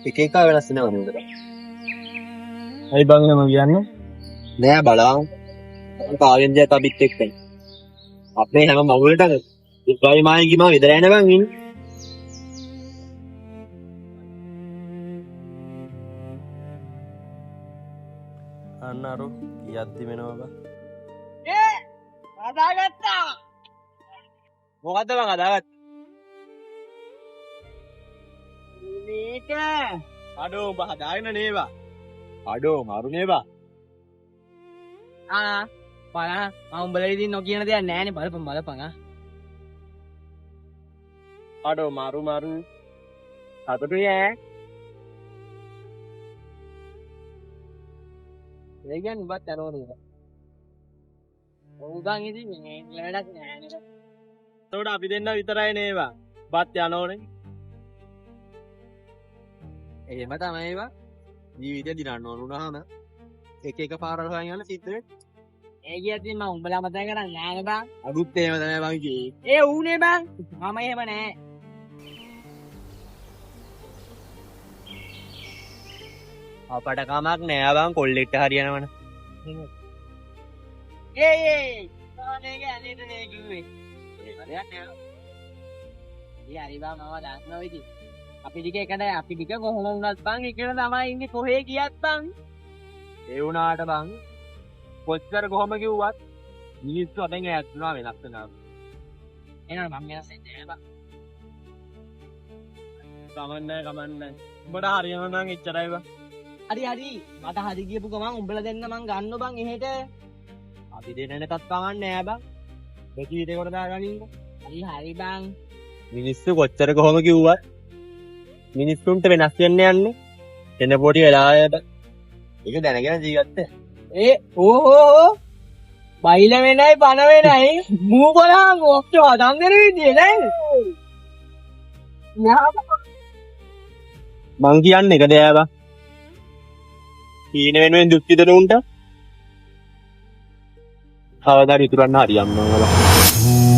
එක එක වෙනස් වෙනව නේද? ඇයි බං එහෙම කියන්නේ? නෑ බලන්. කාගෙන් දෙයක් අපිත් එක්ක. අපේ හැම මගුලටම ඉබ්බයි මායි ගිමා විතරයි නේ බං ඉන්නේ. අන්න අර කියද්දි වෙනවා බං. ඒ හදාගත්තා. මොකද්ද බං හදාගත්තේ? මේක අඩෝ උඹ හදාගෙන නේ බං. අඩෝ මරු නේ බං. ආ බලන්න මම උඹලා ඉතින් නොකියන දෙයක් නෑනේ. බලපන් බලපන්. ආ අඩෝ මරු මරු සතුටුයි ඈ. ඒ කියන්නේ උඹත් යනවා නේද? ඔව් බං ඉතින් මේ වැඩක් නෑ නේද? එතකොට අපි දෙන්න විතරයි නේ බං. බත් යනෝනේ. එහෙම තමයි බං. ජීවිතය දිනන්න ඕන වුණාම එක එක පාරවල් හොයන් යන සිද්ධ වෙන්නේ. ඒ කියද්දි මම උඹලා මතක කරන්නේ නෑ නේ බං. අලුත් එහෙම තමයි බං කිව්වේ. ඒ ඌනේ බං. මම එහෙම නෑ. අපට කමක් නෑ බං කොල්ලෙක්ට හරියනවනේ. ඒ ඒ මම මේක ඇනේට නේ කිව්වේ. එහෙම දෙයක් නෑ. ඒ හරි බං මම දන්නවා ඉතින්. අපි ටික එකට අපි ටික කොහොම වුණත් බං එකට තමයි ඉන්නේ කොහේ ගියත් බං. ඒ වුණාට බං කොච්චර කොහොම කිව්වත් මිනිස්සු අපෙන් ඈත් වෙනවා වෙනස් වෙනවා. එහෙනම් මං වෙනස් වෙන්නේ නෑ බං. කමන්නේ කමන්නේ. උඹට හරියනවා නම් එච්චරයි බං. හරි හරි මට හරි ගියපු ගමන් උඹලා දෙන්න මං ගන්න බං එහෙට. අපි දෙන්න එකක් කමන්නේ නෑ බං. ඔබ ජීවිතේ කොට දාගනින්කෝ. හරි හරි බං. මිනිස්සු කොච්චර කොහොම කිව්වත් මිනිස්සුන්ට වෙනස් වෙන්න යන්නේ එන පොඩි වෙලාවකට. ඒක දැනගෙන ජීවත් වෙන්න. ඒ ඕහෝ බයිල වෙනයි පන වෙනයි මූ කොලහන් ඔක්කො හදන් දෙන විදිය නේද? නෑ මං කියන්නේ එක දෙයක් බං. හීන වෙනුවෙන් දුක් විඳින උන්ට කවදා හරි ඉතුරන්න හරියන්න ඕන බං.